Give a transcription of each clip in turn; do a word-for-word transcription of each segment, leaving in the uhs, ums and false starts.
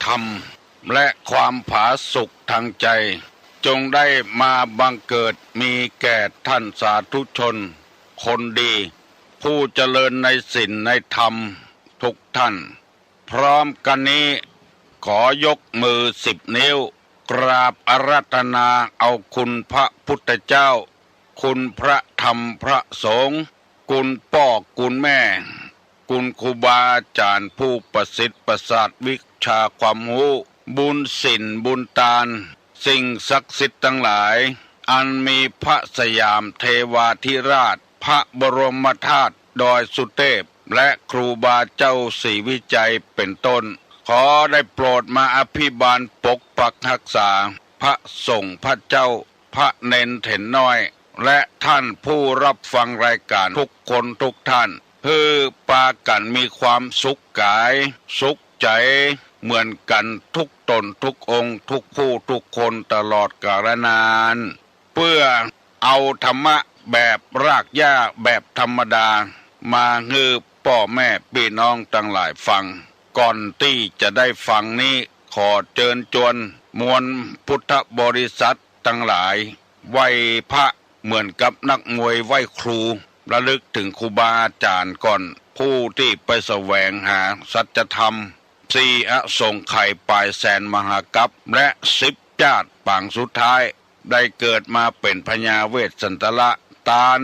ธรรม และความผาสุกทางใจ จงได้มาบังเกิดมีแก่ท่านสาธุชนคนดี ผู้เจริญในศีลในธรรมทุกท่าน พร้อมกันนี้ ขอยกมือสิบนิ้ว กราบอาราธนาเอาคุณพระพุทธเจ้า คุณพระธรรมพระสงฆ์ คุณป้อคุณแม่ คุณครูบาอาจารย์ผู้ประสิทธิ์ประสาทวิชาความฮู้ บุญศีลบุญตาน สิ่งศักดิ์สิทธิ์ตังหลาย อันมีพระสยามเทวาธิราช พระบรมธาตุดอยสุเทพ และครูบาเจ้าศรีวิชัยเป็นต้น ขอได้โปรดมาอภิบาลปกปักรักษา พระสงฆ์พระเจ้า พระเณรเถรน้อย และท่านผู้รับฟังรายการทุกคนทุกท่าน หื้อปากั๋นมีความสุขก๋าย สุขใจ๋ เหมือนกั๋นทุกต๋นทุกองค์ ทุกผู้ทุกคนตลอดกาลนาน เพื่อเอาธรรมะแบบรากหญ้าแบบธรรมดา มาหื้อป้อแม่ปี้น้องตังหลายฟัง ก่อนตี้จะได้ฟังนี้ ขอเจิญจวนมวลพุทธบริษัทตังหลาย ไหว้พระเหมือนกับนักมวยไหว้ครู ระลึกเถิงครูบาอาจ๋ารย์ก่อน ผู้ตี้ไปแสวงหาสัจธรรม สี่อสงไขยป๋ายแสนมหากัป และสิบจาติปางสุดท้าย ได้เกิดมาเป๋นพญาเวสสันตละ ตาน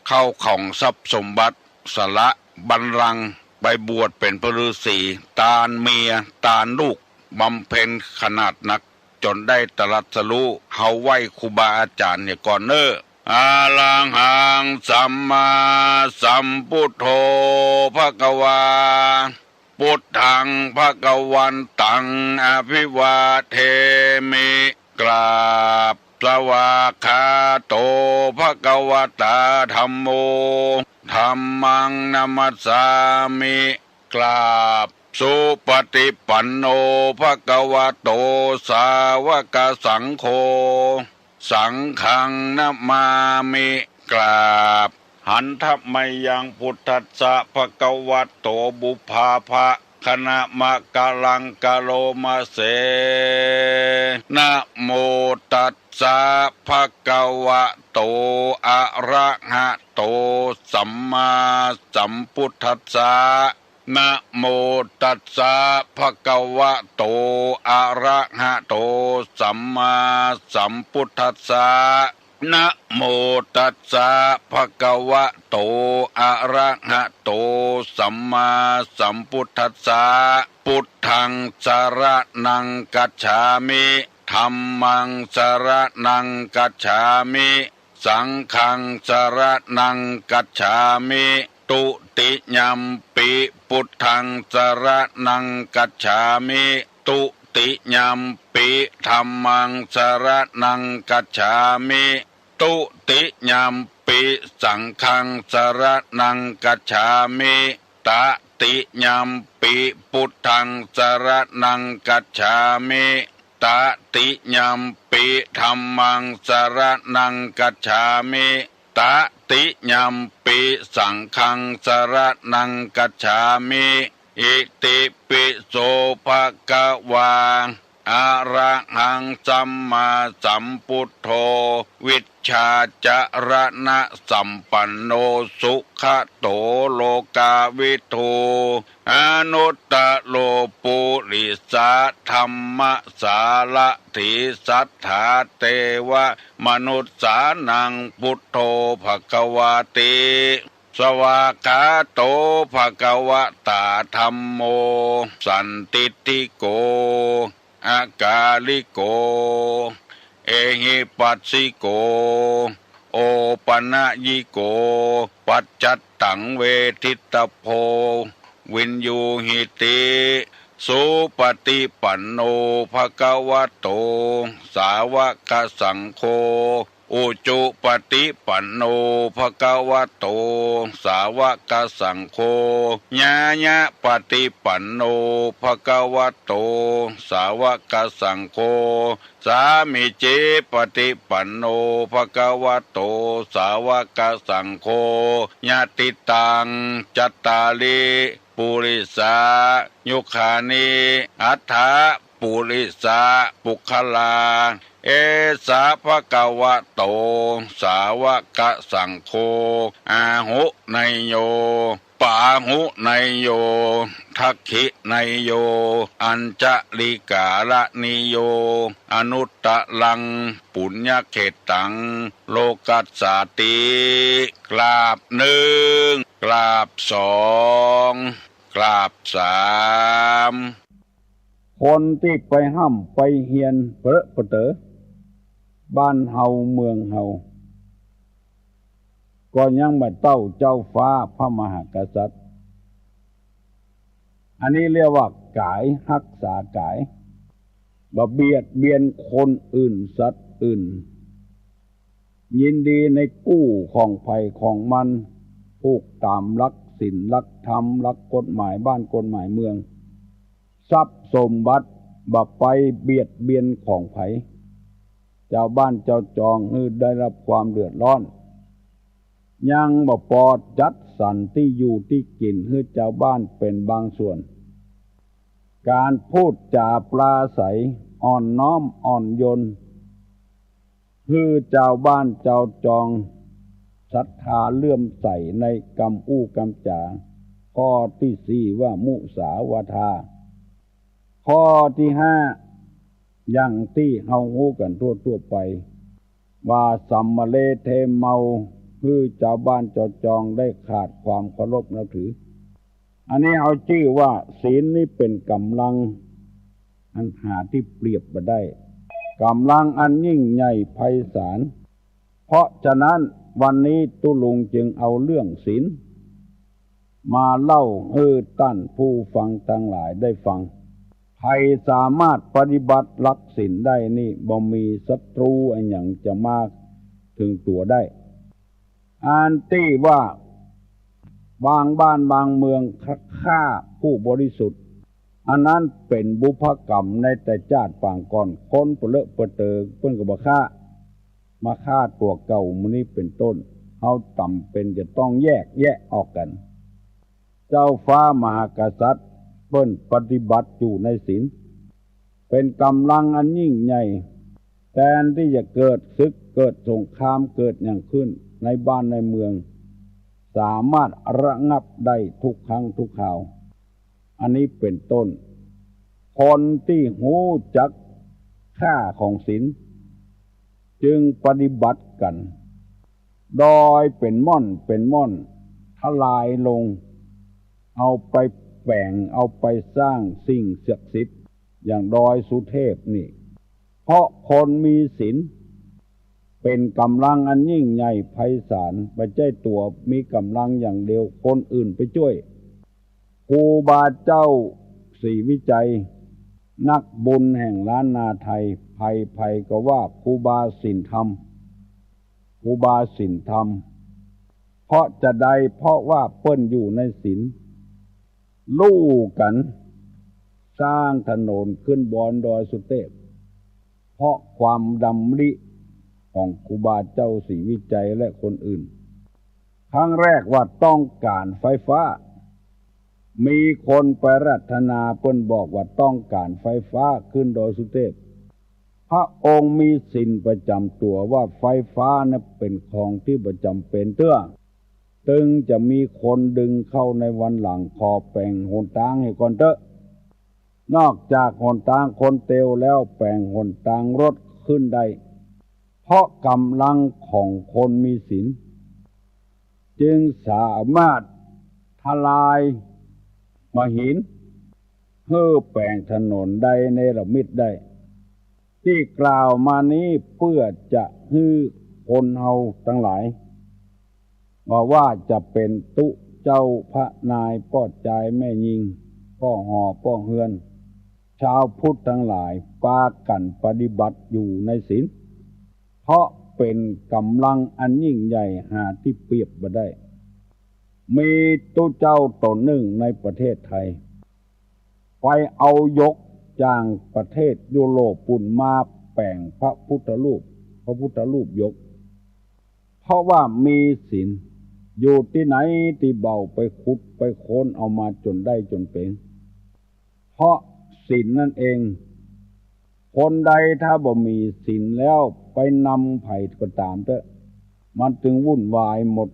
ข้าวของทรัพย์สมบัติ สละบัลลังก์ ไปบวชเป๋นพระฤๅษี ตานเมีย ตานลูก บำเพ็ญขนาดนัก จ๋นได้ตรัสรู้ เฮาไหว้ครูบาอาจ๋ารย์เหียก่อนเน่อ อะระหังสัมมาสัมพุทโธ ภะคะวา พุทธัง ภะคะวันตัง อะภิวาเทมิ กราบ สวากขาโต ภะคะวะตา ธัมโม ธัมมัง นะมัสสามิ กราบ สุปฏิปันโน ภะคะวะโต สาวกสังโฆ สังฆัง นะมามิ กราบ หันทะมะยัง พุทธัสสะ ภะคะวะโต ปุพพาภะ คะนะมะกะลัง กะโรมะเส นะโมตัสสะ ภะคะวะโต อะระหะโต สัมมาสัมพุทธัสสะ นะโมตัสสะ ภะคะวะโต อะระหะโต สัมมาสัมพุทธัสสะ นะโมตัสสะ ภะคะวะโต อะระหะโต สัมมาสัมพุทธัสสะ พุทธัง สรณัง คัจฉามิ ธัมมัง สรณัง คัจฉามิ สังฆัง สรณัง คัจฉามิ ตุติยัมปิ พุทธัง สรณัง คัจฉามิ ตุติยัมปิ ธัมมัง สรณัง คัจฉามิ ตุติยัมปิ สังฆัง สรณัง คัจฉามิ ตติยัมปิ พุทธัง สรณัง คัจฉามิ ตติยัมปิ ธัมมัง สรณัง คัจฉามิ ตติยัมปิ สังฆัง สรณัง คัจฉามิ อิติปิโส ภะคะวา อะระหัง สัมมาสัมพุทโธ วิชชาจรณะสัมปันโน สุขะโต โลกาวิทู อนุตตะโร ปุริสะธัมมะสารถี สัทธาเตวะมนุสสานัง พุทโธ ภะคะวาติ สวากขาโต ภะคะวะตา ธัมโม สันทิฏฐิโก อะกาลิโก เอหิปัสสิโก โอปะนะยิโก ปัจจัตตัง เวทิตตะโพ วินยูหิติ สุปฏิปันโน ภะคะวะโต สาวกสังโฆ อุจุปฏิปันโน ภะคะวะโต สาวกสังโฆ ญาญะปฏิปันโน ภะคะวะโต สาวกสังโฆ สามีจิปฏิปันโน ภะคะวะโต สาวกสังโฆ ญาติตัง จัตตาริ ปุริสายุคคานิ อัฏฐะปุริสะปุคคลา เอสะภะคะวะโต สาวะกะสังโฆ อาหุเนยโย ปาหุเนยโย ทักขิเนยโย อัญชลิกาละนิโย อนุตตะรัง ปุญญเขตตัง โลกัสสาติ กราบหนึ่ง กราบสอง กราบสาม คนตี้ไปฮ่ำไปเฮียนเปรอะเปเต๋อ บ้านเฮาเมืองเฮา ก็ยังบ่เต้าเจ้าฟ้าพระมหากษัตริย์ อันนี้เรียกว่ากาย ฮักษากาย บ่เบียดเบียนคนอื่นสัตว์อื่น ยินดีในกู้ของใผของมัน ผูกต๋ามหลักศีลหลักธรรม หลักกฎหมายบ้านกฎหมายเมือง ทรัพย์สมบัติบ่ไปเบียดเบียนของใผ จาวบ้านจาวจองหื้อได้รับความเดือดร้อน ยังบ่ปอจัดสรรตี้อยู่ตี้กิ๋นหื้อจาวบ้านเป๋นบางส่วน ก๋านพูดจ๋าปราศรัยอ่อนน้อมอ่อนโยน หื้อจาวบ้านจาวจองศรัทธาเลื่อมใสในกำอู้กำจ๋า ข้อตี้สี่ว่ามุสาวาทา ข้อตี้ห้า อย่างตี้เฮาฮู้กั๋นทั่วๆ ไป ว่าสัมมะเลเทเมา หื้อจาวบ้านจาวจองได้ขาดความเคารพนับถือ อันนี้เฮาจื้อว่าศีลนี้เป๋นก๋ำลังอันหาตี้เปรียบบ่ได้ ก๋ำลังอันยิ่งใหญ่ไพศาล เพราะฉะนั้นวันนี้ตุ๊ลุงจึงเอาเรื่องศีลมาเล่าหื้อต้านผู้ฟังตังหลายได้ฟัง ใผสามารถปฏิบัติหลักศีลได้นี่บ่มีศัตรูอะหยังจะมาเถิงตั๋วได้ อันตี้ว่าบางบ้านบางเมืองฆ่าผู้บริสุทธิ์ อันนั้นเป๋นบุพกรรมในแต่จาติปางก่อน คนเปรอะเปเต๋อเปิ้นก็บ่ฆ่า มาฆ่าตั๋วเก่าหมู่นี้เป๋นต้น เฮาจ๋ำเป๋นจะต้องแยกแยะออกกั๋น เจ้าฟ้ามหากษัตริย์เปิ้นปฏิบัติอยู่ในศีล เป๋นก๋ำลังอันยิ่งใหญ่ แตนตี้จะเกิดศึกเกิดสงครามเกิดหยังขึ้นในบ้านในเมือง สามารถระงับได้ทุกครั้งทุกคราว อันนี้เป๋นต้น คนตี้ฮู้จักค่าของศีล จึงปฏิบัติกั๋น ดอยเป๋นม่อนเป๋นม่อน ทลายลง เอาไปแป๋ง เอาไปสร้างสิ่งศักดิ์สิทธิ์ อย่างดอยสุเทพนี่ เพราะคนมีศีล เป๋นก๋ำลังอันยิ่งใหญ่ไพศาล บ่ใจ้ตั๋วมีก๋ำลังอย่างเดียว คนอื่นไปจ้วย ครูบาเจ้าศรีวิชัย นักบุญแห่งล้านนาไทย ใผๆ ก็ว่าครูบาศีลธรรม ครูบาศีลธรรม เพราะจาใด เพราะว่าเปิ้นอยู่ในศีล ลู่กั๋นสร้างถนนขึ้นบนดอยสุเทพ เพราะความดำริของครูบาเจ้าศรีวิชัยและคนอื่น ครั้งแรกว่าต้องก๋านไฟฟ้า มีคนไปอาราธนา เปิ้นบอกว่าต้องก๋านไฟฟ้าขึ้นดอยสุเทพ พระองค์มีศีลประจ๋ำตั๋วว่าไฟฟ้านั้นเป๋นของตี้บ่จ๋ำเป๋นเตื้อ ตึงจะมีคนดึงเข้าในวันหลัง ขอแป๋งหนตางหื้อก่อนเต๊อะ นอกจากหนตางคนเตียวแล้ว แป๋งหนตางรถขึ้นได้ เพราะก๋ำลังของคนมีศีล จึงสามารถทลายมะหิน หื้อแป๋งถนนได้ เนรมิตได้ ตี้กล่าวมานี้เปื้อจะหื้อคนเฮาตังหลาย บ่ว่าจะเป๋นตุ๊เจ้าพระนาย ป้อจายแม่ญิง ป้อหอป้อเฮือน ชาวพุทธตังหลาย ปากั๋นปฏิบัติอยู่ในศีล เพราะเป๋นก๋ำลังอันยิ่งใหญ่หาตี้เปรียบบ่ได้ มีตุ๊เจ้าต๋นนึ่งในประเทศไทย ไปเอาหยกจ่างประเทศยุโรปปู้นมาแป๋งพระพุทธรูป พระพุทธรูปหยก เพราะว่ามีศีล อยู่ตี้ไหนตี้เบาไปขุดไปค้นเอามาจ๋นได้จ๋นเป๋น เพราะศีลนั่นเอง คนใดถ้าบ่มีศีลแล้วไปนำใผก็ต๋ามเต๊อะ มันจึงวุ่นวายหมด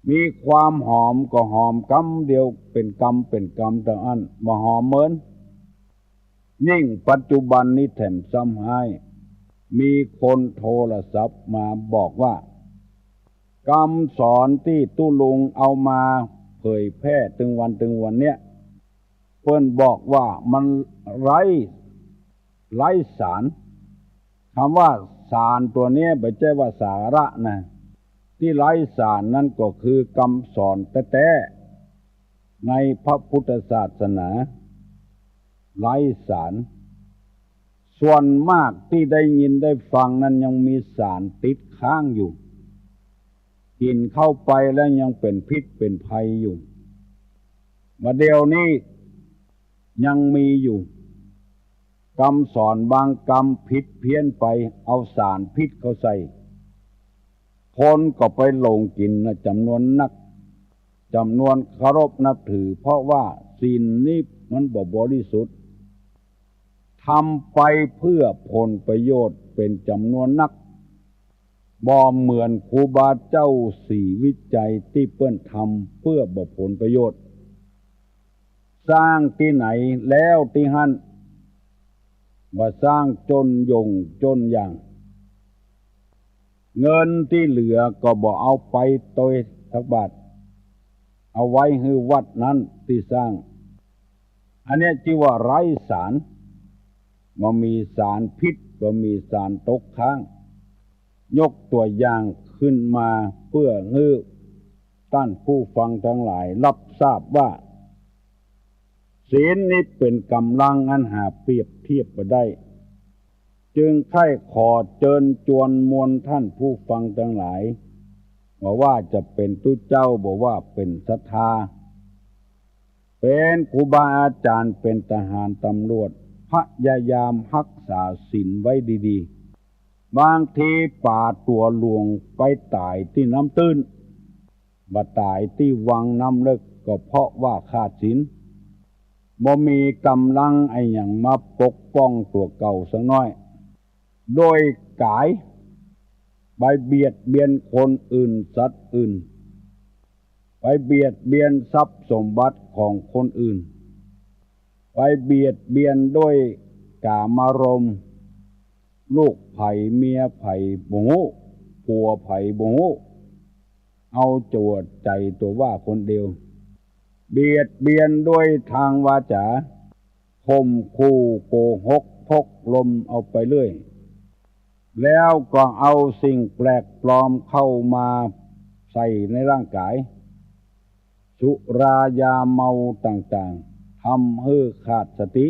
มีความหอมก็หอมกำเดียวเป๋นกำเป๋นกำเต้าอั้น บ่หอมเหมือน ยิ่งปัจจุบันนี้แถมซ้ำฮ้าย มีคนโทรศัพท์มาบอกว่า กำสอนตี้ตุ๊ลุงเอามาเผยแพร่ตึงวันตึงวันเนี้ย เปิ้นบอกว่ามันไร้ ไร้สาร กำว่าสารตั๋วเนี้ยบ่ใจ้ว่าสาระนะ ตี้ไร้สารนั้นก็คือกำสอนแต๊ๆ ในพระพุทธศาสนา ไร้สาร ส่วนมากตี้ได้ยินได้ฟังนั้นยังมีสารติดค้างอยู่ กิ๋นเข้าไปแล้วยังเป๋นพิษเป๋นภัยอยู่ บ่าเดี่ยวนี้ยังมีอยู่ กำสอนบางกำผิดเพี้ยนไป เอาสารพิษเข้าใส่ คนก็ไปหลงกิ๋นนะจ๋ำนวนนัก จ๋ำนวนเคารพนับถือ เพราะว่าศีลนี้มันบ่บริสุทธิ์ ทำไปเพื่อผลประโยชน์เป๋นจ๋ำนวนนัก บ่เหมือนครูบาเจ้าศรีวิชัยตี้เปิ้นทำเพื่อบ่ผลประโยชน์ สร้างตี้ไหนแล้วตี้หั้น บ่สร้างจ๋นยงจ๋นยาง เงินตี้เหลือก็บ่เอาไปตวยสักบาท เอาไว้หื้อวัดนั้นตี้สร้าง อันเนี้ยจื้อว่าไร้สาร บ่มีสารพิษ บ่มีสารตกค้าง ยกตั๋วอย่างขึ้นมาเปื้อหื้อต้านผู้ฟังตังหลายฮับทราบว่า ศีลนี้เป๋นก๋ำลังอันหาเปรียบเทียบบ่ได้ จึงใค่ขอเจิญจวนมวลต้านผู้ฟังตังหลาย บ่ว่าจะเป๋นตุ๊เจ้า บ่ว่าเป๋นศรัทธา เป๋นครูบาอาจ๋ารย์ เป๋นทหารตำรวจ พยายามฮักษาศีลไว้ดีๆ บางทีป๋าตั๋วหลวงไปต๋ายตี้น้ำตื้น บ่ต๋ายตี้วังน้ำเล็ก ก็เพราะว่าขาดศีล บ่มีก๋ำลังอะหยังมาปกป้องตั๋วเก่าสักน้อย โดยก๋ายไปเบียดเบียนคนอื่นสัตว์อื่น ไปเบียดเบียนทรัพย์สมบัติของคนอื่น ไปเบียดเบียนด้วยกามารมณ์ ลูกใผเมียใผบ่ฮู้ ผัวใผบ่ฮู้ เอาแต่ใจ๋ตั๋วว่าคนเดียว เบียดเบียนด้วยตางวาจ๋า ข่มขู่โกหกพกลมเอาไปเรื่อย แล้วก็เอาสิ่งแปลกปลอมเข้ามาใส่ในร่างก๋าย สุรายาเมาต่างๆ ทำหื้อขาดสติ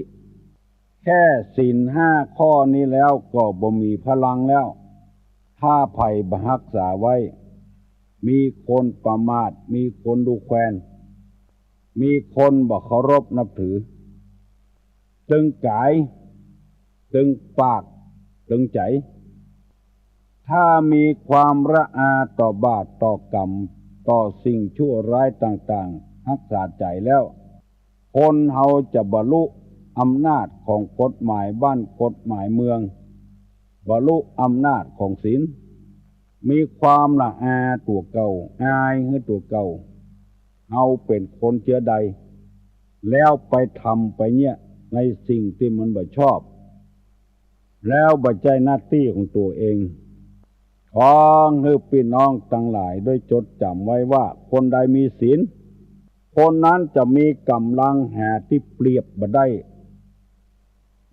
แค่ศีลห้าข้อนี้แล้วก็บ่มีพลังแล้ว ถ้าใผบ่ฮักษาไว้ มีคนประมาท มีคนดูแควน มีคนบ่เคารพนับถือ ตึงก๋าย ตึงปาก ตึงใจ๋ ถ้ามีความระอาต่อบาปต่อกรรม ต่อสิ่งชั่วร้ายต่างๆ ฮักษาใจ๋แล้ว คนเฮาจะบรรลุอำนาจของกฎหมายบ้านกฎหมายเมือง บรรลุอำนาจของศีล มีความระอาตั๋วเก่า อายหื้อตั๋วเก่า เฮาเป๋นคนเจื้อใด แล้วไปทำไปเยียะในสิ่งตี้มันบ่ชอบ แล้วบ่ใจ้หน้าตี้ของตั๋วเอง ขอหื้อปี้น้องตังหลายได้จดจ๋ำไว้ว่า คนใดมีศีล คนนั้นจะมีก๋ำลังหาตี้เปรียบบ่ได้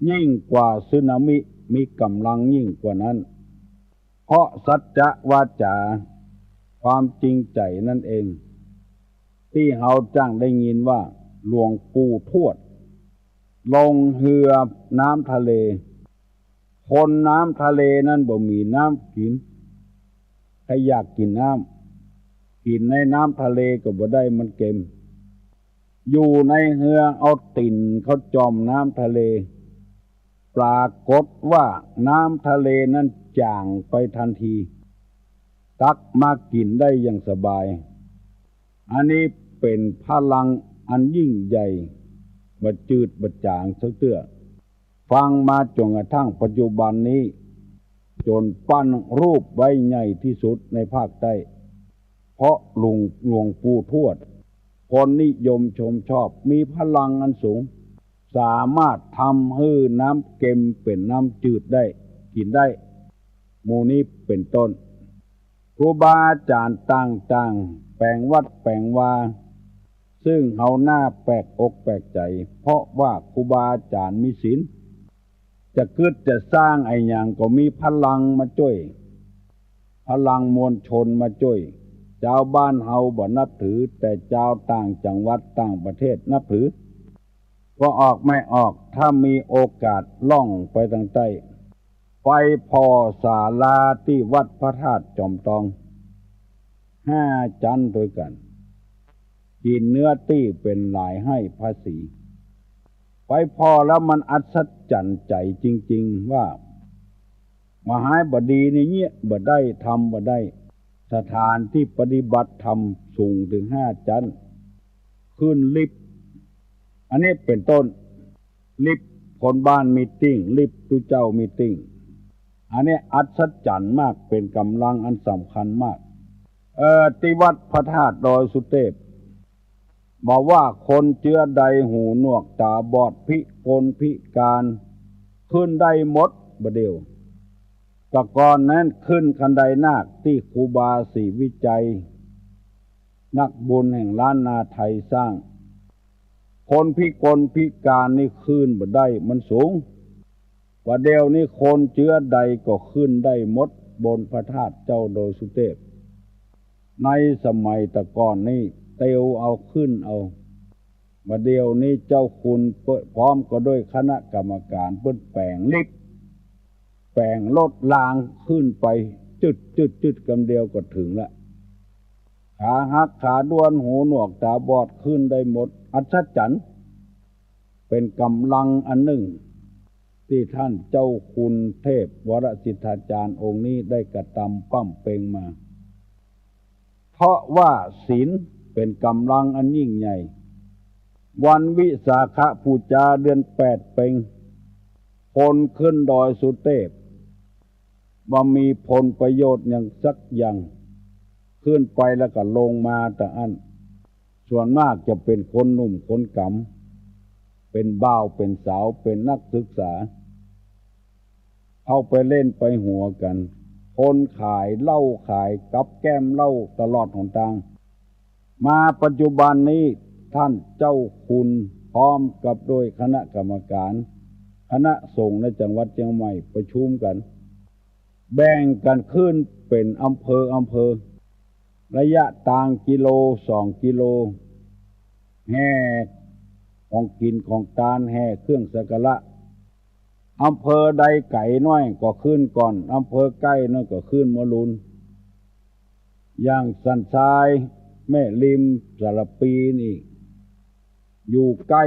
ยิ่งกว่าสึนามิ มีก๋ำลังยิ่งกว่านั้น เพราะสัจจะวาจ๋า ความจริงใจ๋นั่นเอง ตี้เฮาจั่งได้ยินว่าหลวงปู่ทวด ลงเฮือน้ำทะเล คนน้ำทะเลนั้นบ่มีน้ำกิ๋น ใผอยากกิ๋นน้ำ กิ๋นในน้ำทะเลก็บ่ได้ มันเก็ม อยู่ในเฮือเอาตี๋นเข้าจ่อมน้ำทะเล ปรากฏว่าน้ำทะเลนั้นจ๋างไปตันที ตักมากิ๋นได้อย่างสบาย อันนี้เป๋นพลังอันยิ่งใหญ่ บ่จืดบ่จ๋างสักเตื้อ ฟังมาจ๋นกระทั่งปัจจุบันนี้ จ๋นปั้นรูปไว้ใหญ่ตี้สุดในภาคใต้ เพราะหลวง หลวงปู่ทวด คนนิยมชมชอบ มีพลังอันสูง สามารถทำหื้อน้ำเก็มเป๋นน้ำจืดได้ กิ๋นได้ หมู่นี้เป๋นต้น ครูบาอาจ๋ารย์ต่างๆ แป๋งวัดแป๋งวา ซึ่งเฮาหน้าแปลกอกแปลกใจ๋ เพราะว่าครูบาอาจ๋ารย์มีศีล จะกึ๊ดจะสร้างอะหยังก็มีพลังมาจ้วย พลังมวลชนมาจ้วย จาวบ้านเฮาบ่นับถือ แต่จาวต่างจังหวัดต่างประเทศนับถือ ก็ออกไม่ออก ถ้ามีโอกาสล่องไปตางใต้ ไปผ่อศาลาตี้วัดพระธาตุจอมตอง ห้าจั๊นตวยกั๋น กิ๋นเนื้อตี้เป๋นหลายไฮ่ภาษี ไปผ่อแล้วมันอัศจรรย์ใจ๋จริงๆ ว่า มหาบดีนี่เยียะบ่ได้ ทำบ่ได้ สถานตี้ปฏิบัติธรรมสูงเถิงห้าจั๊น ขึ้นลิฟต์ อันนี้เป๋นต้น ลิฟต์คนบ้านมีตริ่ง ลิฟต์ตุ๊เจ้ามีตริ่ง อันนี้อัศจรรย์มาก เป๋นก๋ำลังอันสำคัญมาก เอ่อ ตี้วัดพระธาตุดอยสุเตพ บ่ว่าคนเจื้อใด หูหนวกต๋าบอด พิกลพิก๋าน ขึ้นได้หมดบ่าเดี่ยว แต่ก่อนนั้นขึ้นคันไดนาคตี้ครูบาศรีวิชัย นักบุญแห่งล้านนาไทยสร้าง คนพิกลพิก๋านนี่ขึ้นบ่ได้ มันสูง บ่าเดี่ยวนี้คนเจื้อใดก็ขึ้นได้หมดบนพระธาตุเจ้าดอยสุเตพ ในสมัยแต่ก่อนนี้เตียวเอาขึ้นเอา บ่าเดี่ยวนี้เจ้าคุณเปิ้นพร้อมก็ด้วยคณะกรรมการเปิ้นแป๋งลิฟต์ แป๋งรถรางขึ้นไป จึ๊ดจึ๊ดจึ๊ด กำเดียวก็เถิงละ ขาหักขาด้วน หูหนวกต๋าบอด ขึ้นได้หมด อัศจรรย์ เป๋นก๋ำลังอันนึ่ง ตี้ท่านเจ้าคุณเทพวรสิทธาจารย์องค์นี้ได้กระตำป้ำเป็งมา เพราะว่าศีลเป๋นก๋ำลังอันยิ่งใหญ่ วันวิสาขบูชาเดือนแปดเป็ง คนขึ้นดอยสุเตพ บ่มีผลประโยชน์หยังสักอย่าง ขึ้นไปแล้วก็ลงมาตางอั้น ส่วนมากจะเป๋นคนหนุ่มคนก๋ำ เป๋นบ่าวเป๋นสาว เป๋นนักศึกษา เข้าไปเล่นไปหัวกั๋น คนขายเหล้าขายกับแก้มเหล้าตลอดหนตาง มาปัจจุบันนี้ท่านเจ้าคุณพร้อมกับด้วยคณะกรรมการ คณะสงฆ์ในจังหวัดเจียงใหม่ประชุมกั๋น แบ่งกั๋นขึ้นเป๋นอำเภออำเภอ ระยะตางกิโลสองกิโล แห่ของกิ๋นของตาน แห่เครื่องสักการะ อำเภอใดไก๋น้อยก็ขึ้นก่อน อำเภอใก้น้อยก็ขึ้นเมื่อลุน อย่างสันทราย แม่ริม สารภีนี่ อยู่ใก้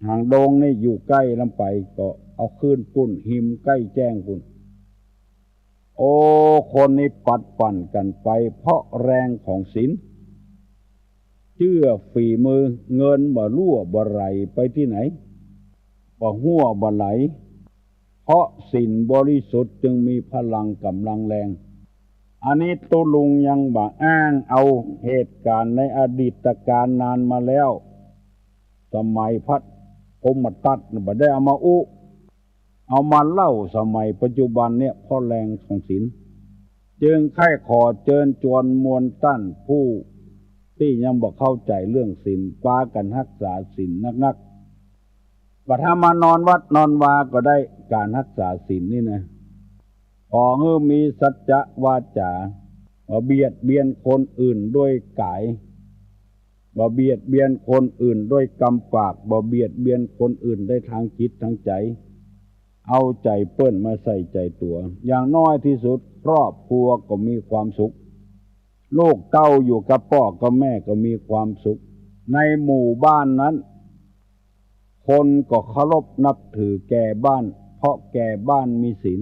หางดงนี่อยู่ใก้ลำไป ก็เอาขึ้นปุ้น ฮิมใก้แจ้งปุ้น โอ้ คนนี้ปัดปั่นกั๋นไป เพราะแรงของศีล เจื้อฝีมือ เงินบ่รั่วบ่ไหลไปตี้ไหน บ่ฮั่วบ่ไหล เพราะศีลบริสุทธิ์จึงมีพลังก๋ำลังแรง อันนี้ตุ๊ลุงยังบ่อ้างเอาเหตุก๋ารณ์ในอดีตก๋าลนานมาแล้ว สมัยพระพรหมทัตน่ะ บ่ได้เอามาอู้ เอามาเล่าสมัยปัจจุบันเนี่ย เพราะแรงของศีล จึงใค่ขอเจิญจวนมวลต้านผู้ตี้ยังบ่เข้าใจ๋เรื่องศีล ปากั๋นฮักษาศีลนักๆ บ่ถ้ามานอนวัดนอนวาก็ได้ ก๋านฮักษาศีลนี่นะ ขอหื้อมีสัจจะวาจ๋า บ่เบียดเบียนคนอื่นด้วยก๋าย บ่เบียดเบียนคนอื่นด้วยกำปาก บ่เบียดเบียนคนอื่นด้วยตางจิตตางใจ๋ เอาใจ๋เปิ้นมาใส่ใจ๋ตั๋ว อย่างน้อยตี้สุดครอบครัวก็มีความสุข ลูกเต้าอยู่กับป้อกับแม่ก็มีความสุข ในหมู่บ้านนั้น คนก็เคารพนับถือแก่บ้าน เพราะแก่บ้านมีศีล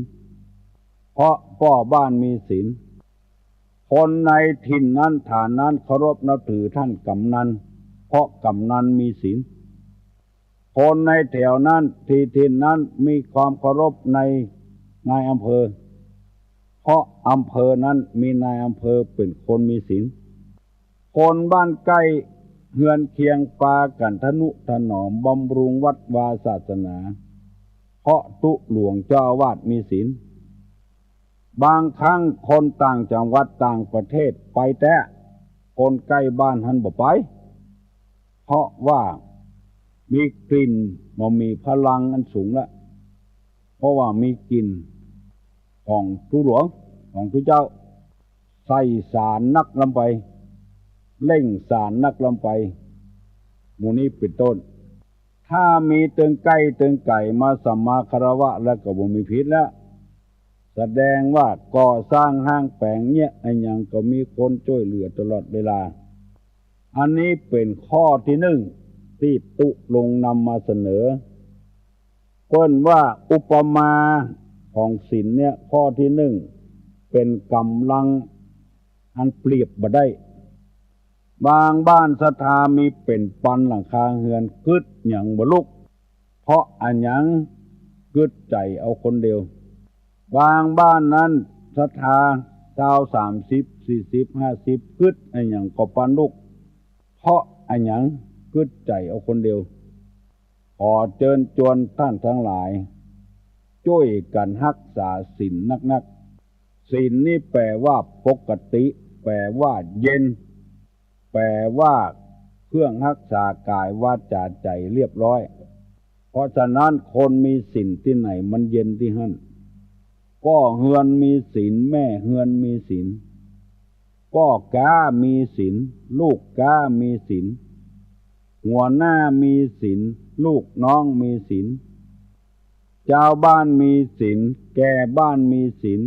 เพราะป้อบ้านมีศีล คนในถิ่นนั้นฐานนั้นเคารพนับถือท่านกำนัน เพราะกำนันมีศีล คนในแถวนั้นที่ถิ่นนั้นมีความเคารพในนายอำเภอ เพราะอำเภอนั้นมีนายอำเภอเป๋นคนมีศีล คนบ้านใก้เฮือนเคียงปากั๋นทะนุถนอมบำรุงวัดวาศาสนา เพราะตุ๊หลวงเจ้าอาวาสมีศีล บางครั้งคนต่างจังหวัดต่างประเทศไปแต๊ คนใก้บ้านหั้นบ่ไป เพราะว่ามีกลิ่น บ่มีพลังอันสูงละ เพราะว่ามีกลิ่นของตุ๊หลวง ของตุ๊เจ้า ใส่สารนักล้ำไป เล่งสารนักล้ำไป หมู่นี้เป๋นต้น ถ้ามีเติงใก้เติงไก๋มาสัมมาคารวะแล้วก็บ่มีผิดแล้ว แสดงว่าก่อสร้างห้างแป๋งเยียะอะหยังก็มีคนจ้วยเหลือตลอดเวลา อันนี้เป๋นข้อตี้นึ่งตี้ตุ๊ลงนำมาเสนอ เปิ้นว่าอุปมาของศีลเนี่ย ข้อตี้นึ่งเป๋นก๋ำลังอันเปรียบบ่ได้ บางบ้านศรัทธามีเป๋นปันหลังคาเฮือน กึ๊ดหยังบ่ลุก เพราะอะหยัง กึ๊ดใจ๋เอาคนเดียว บางบ้านนั้นศรัทธาซาว สามสิบ สี่สิบ ห้าสิบ กึ๊ดอะหยังก็ปานลุก เพราะอะหยัง กึ๊ดใจ๋เอาคนเดียว ขอเจิญจวนต้านตังหลาย จ้วยกั๋นฮักษาศีลนักๆ ศีลนี่แป๋ว่าปกติ แป๋ว่าเย็น แป๋ว่าเครื่องฮักษากายวาจาใจ๋เรียบร้อย เพราะฉะนั้นคนมีศีลตี้ไหนมันเย็นตี้หั้น ป้อเฮือนมีศีล แม่เฮือนมีศีล ป้อก๊ามีศีล ลูกก๊ามีศีล หัวหน้ามีศีล ลูกน้องมีศีล จาวบ้านมีศีล แก่บ้านมีศีล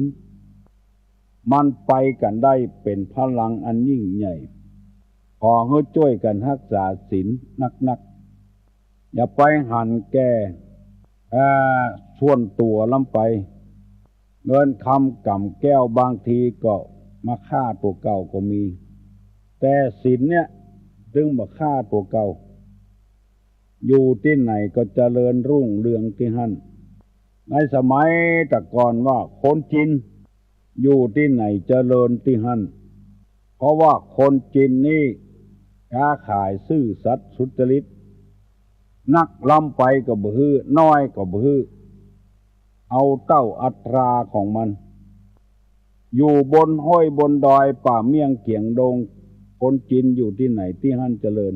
มันไปกั๋นได้เป๋นพลังอันยิ่งใหญ่ ขอหื้อจ้วยกั๋นฮักษาศีลนักๆ อย่าไปหันแก่ เอ่อ ส่วนตั๋วล้ำไป เงินคำก๋ำแก้วบางทีก็มาฆ่าตั๋วเก่าก็มี แต่ศีลเนี่ยตึงบ่ฆ่าตั๋วเก่า อยู่ตี้ไหนก็เจริญรุ่งเรืองตี้หั้น ในสมัยแต่ก่อนว่าคนจีนอยู่ตี้ไหนเจริญตี้หั้น เพราะว่าคนจีนนี่ค้าขายซื่อสัตย์สุจริต นักล้ำไปก็บ่หื้อ น้อยก็บ่หื้อ เอาเต้าอัตราของมัน อยู่บนห้วยบนดอยป่าเมี่ยงเขียงดง คนจีนอยู่ตี้ไหนตี้หั้นเจริญ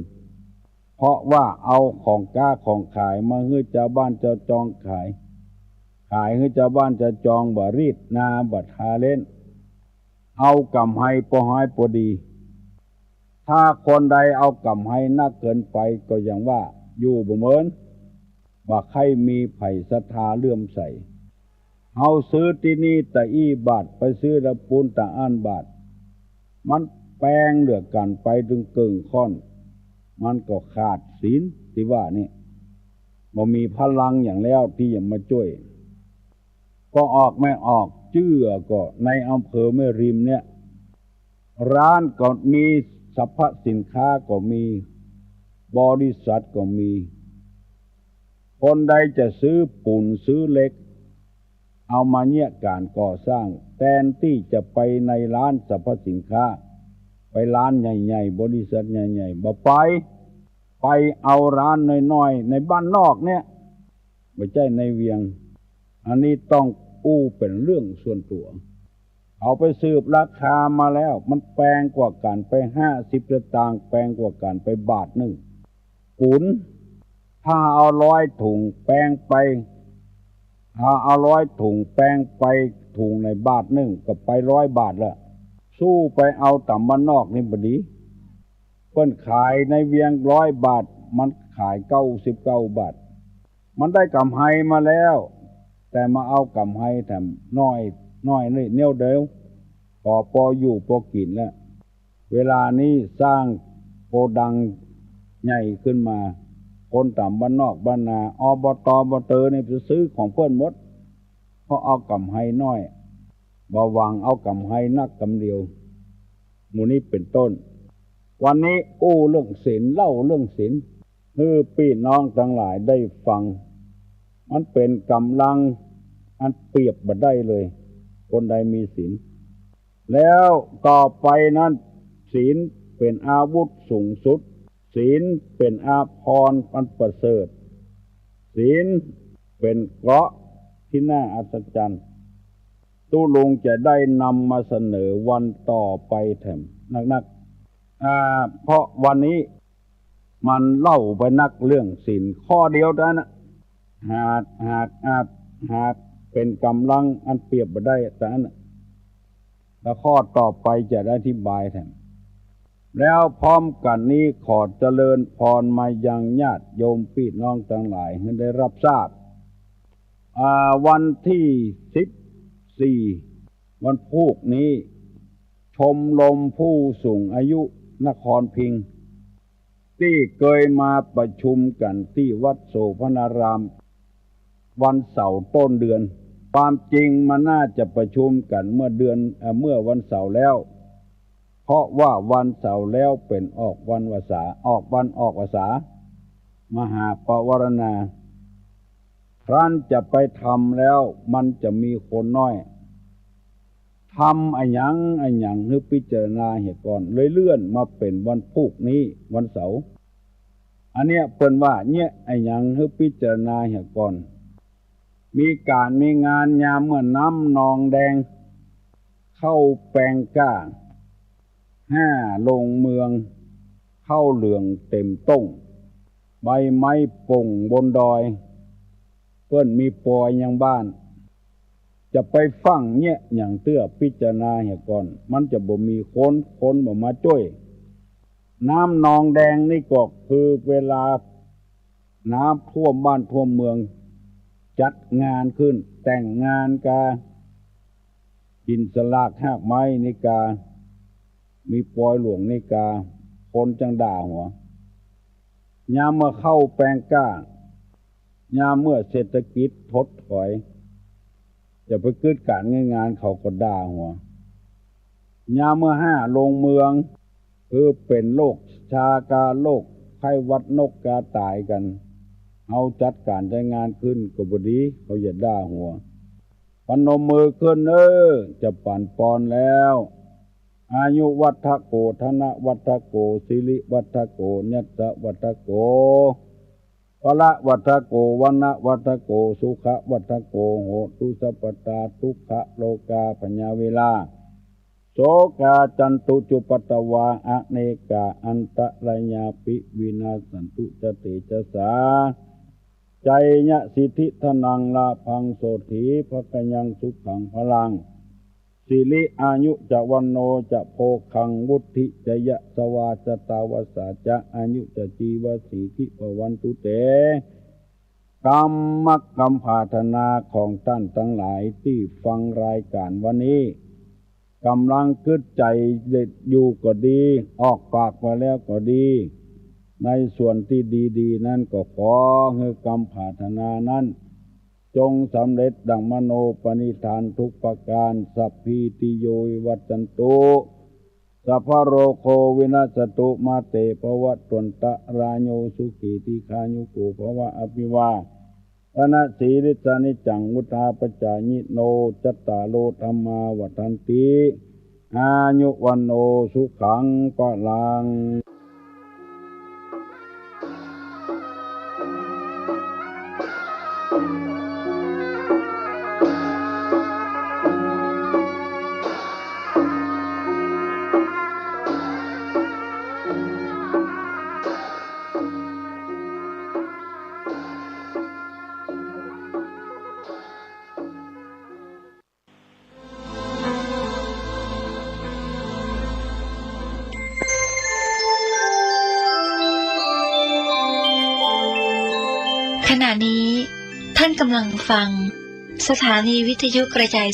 เพราะว่าเอาของก๊าของขายมาหื้อจาวบ้านจาวจองขาย ขายหื้อจาวบ้านจาวจองบ่รีดนาบ่ทาเล็้น เอาก๋ำไรปอฮ้ายปอดี ถ้าคนใดเอาก๋ำไรนักเกินไปก็อย่างว่าอยู่บ่เหมิน บ่ใค่มีใผศรัทธาเลื่อมใส เฮาซื้อตี้นี่ตะอี้บาท ไปซื้อตะปู้นตะอั้นบาท มันแปงเหลือกั๋นไปตึงเกิ่งข้อน มันก็ขาดศีลตี้ว่านี่ บ่มีพลังหยังแล้วตี้จะมาจ้วย ก็ออกไม่ออก จื้อก็ในอำเภอแม่ริมเนี่ย ร้านก็มี สรรพสินค้าก็มี บริษัทก็มี คนใดจะซื้อปูนซื้อเหล็ก เอามาเยียะก๋านก่อสร้าง แตนตี้จะไปในร้านสรรพสินค้า ไปร้านใหญ่ๆ บริษัทใหญ่ๆ บ่ไป ไปเอาร้านน้อยๆ ในบ้านนอกเนี่ย บ่ใจ้ในเวียง อันนี้ต้องอู้เป๋นเรื่องส่วนตั๋ว เขาไปสืบราคามาแล้ว มันแปงกว่ากั๋นไปห้าสิบสตางค์ แปงกว่ากั๋นไปบาทนึ่ง ปูน ถ้าเอาร้อยถุงแปงไป ถ้าเอาร้อยถุงแปงไปถุงในบาทนึ่ง ก็ไปร้อยบาทละ สู้ไปเอาต๋ามบ้านนอกนี่บ่ดี เปิ้นขายในเวียงร้อยบาท มันขายเก้าสิบเก้าบาท มันได้ก๋ำไรมาแล้ว แต่มาเอาก๋ำไรแถมน้อย น้อยนิดเดียว ก็ปออยู่ปอกิ๋นแล้ว เวลานี้สร้างโกดังใหญ่ขึ้นมา คนต๋ามบ้านนอกบ้านนา อบต อบต นี่ไปซื้อของเปิ้นหมด เพราะเอาก๋ำไรน้อย บ่หวังเอาก๋ำไรนักก๋ำเดียว หมู่นี้เป๋นต้น วันนี้อู้เรื่องศีล เล่าเรื่องศีลหื้อปี้น้องตังหลายได้ฟัง มันเป๋นก๋ำลังอันเปรียบบ่ได้เลย คนใดมีศีล แล้วต่อไปนั้น ศีลเป๋นอาวุธสูงสุด ศีลเป๋นอาภรณ์อันประเสริฐ ศีลเป๋นเกราะตี้น่าอัศจรรย์ ตุ๊ลุงจะได้นำมาเสนอวันต่อไปแถมนักๆ อ่า เพราะวันนี้มันเล่าไปนักเรื่องศีลข้อเดียวเต้านั้นนะ หาก หาก หาก หากเป๋นก๋ำลังอันเปรียบบ่ได้เต้านั้นนะ แล้วข้อต่อไปจะได้อธิบายแถม แล้วพร้อมกั๋นนี้ขอเจริญพรมายังญาติโยมปี้น้องตังหลายหื้อได้ฮับทราบ อ่า วันตี้สิบสี่ วันพูกนี้ ชมรมผู้สูงอายุนครพิงค์ ตี้เกยมาประชุมกั๋นตี้วัดโสภณาราม วันเสาร์ต้นเดือน ความจริงมันน่าจะประชุมกั๋นเมื่อเดือน เอ่อ เมื่อวันเสาร์แล้ว เพราะว่าวันเสาร์แล้วเป๋นออกวันวสา ออกวันออกพรรษา มหาปวารณา ครั้นจะไปทำแล้วมันจะมีคนน้อย ทำอะหยังอะหยังหื้อพิจารณาเหียก่อน เลยเลื่อนมาเป๋นวันพูกนี้ วันเสาร์ อันเนี้ยเปิ้นว่าเยียะอะหยังหื้อพิจารณาเหียก่อน มีก๋านมีงานยามเมื่อน้ำนองแดง ข้าวแปงกล้า ห้าลงเมือง ข้าวเหลืองเต็มต้ง ใบไม้ป่งบนดอย เปิ้นมีปอยยังบ้าน จะไปฟั่งเยียะหยังเตื้อ พิจารณาเหียก่อน มันจะบ่มีคน คนบ่มาจ้วย น้ำนองแดงนี่ก็คือเวลาน้ำท่วมบ้านท่วมเมือง จัดงานขึ้น แต่งงานกา หินสลากฮากไม้นี่กา มีปอยหลวงนี่กา คนจั่งด่าหัว ยามเมื่อข้าวแปงกล้า ยามเมื่อเศรษฐกิจถดถอย จะไปกึ๊ดก๋านกึ๊ดงานเขาก็ด่าหัว ยามเมื่อห้าลงเมือง คือเป๋นโรคชากา โรคไข้หวัดนกกาต๋ายกั๋น เฮาจัดก๋านจัดงานขึ้นก็บ่ดี เขาจะด่าหัว ปนมมือขึ้นเน่อ จะปั๋นปอนแล้ว อายุวัฒโก ธนวัฒโก สิริวัฒโก ยศวัฒโก พละวัฒโก วรรณวัฒโก สุขวัฒโก โหตุสัพพตา ทุกขโรคาพยาเวรา โสกาจันตุจุปัตตวา อเนกาอันตรายาปิวินาสสันตุ จะเตจสา จายะสิทธิธนังลาภัง โสตถีภะคะยังสุขังพลัง สิริอายุจะวัณโณจะโภคัง วุฑฒิจะยะสวา ชะตาวสาจะอายุจะจีวะสีธิภวันตุเต กำมักกำผาถนาของต้านตังหลายตี้ฟังรายก๋านวันนี้ ก่ำลังกึ๊ดใจ๋เด็ดอยู่ก็ดี ออกปากไปแล้วก็ดี ในส่วนตี้ดีๆ นั้นก็ขอหื้อกำผาถนานั้น จงสำเร็จดั่งมโนปณิธานทุกประก๋าน สัพพีติโยวิวัชชันตุ สัพพะโรโควินัสสตุ มาเตภวัตวันตะราโย สุขีทีฆายุโกภวะ อภิวาทนสีลิสสะนิจจัง วุฑฒาปจายิโน จัตตาโรธัมมาวัฑฒันติ อายุวัณโณสุขังพลัง ขณะนี้ท่านกำลังฟังสถานีวิทยุกระจายเสียง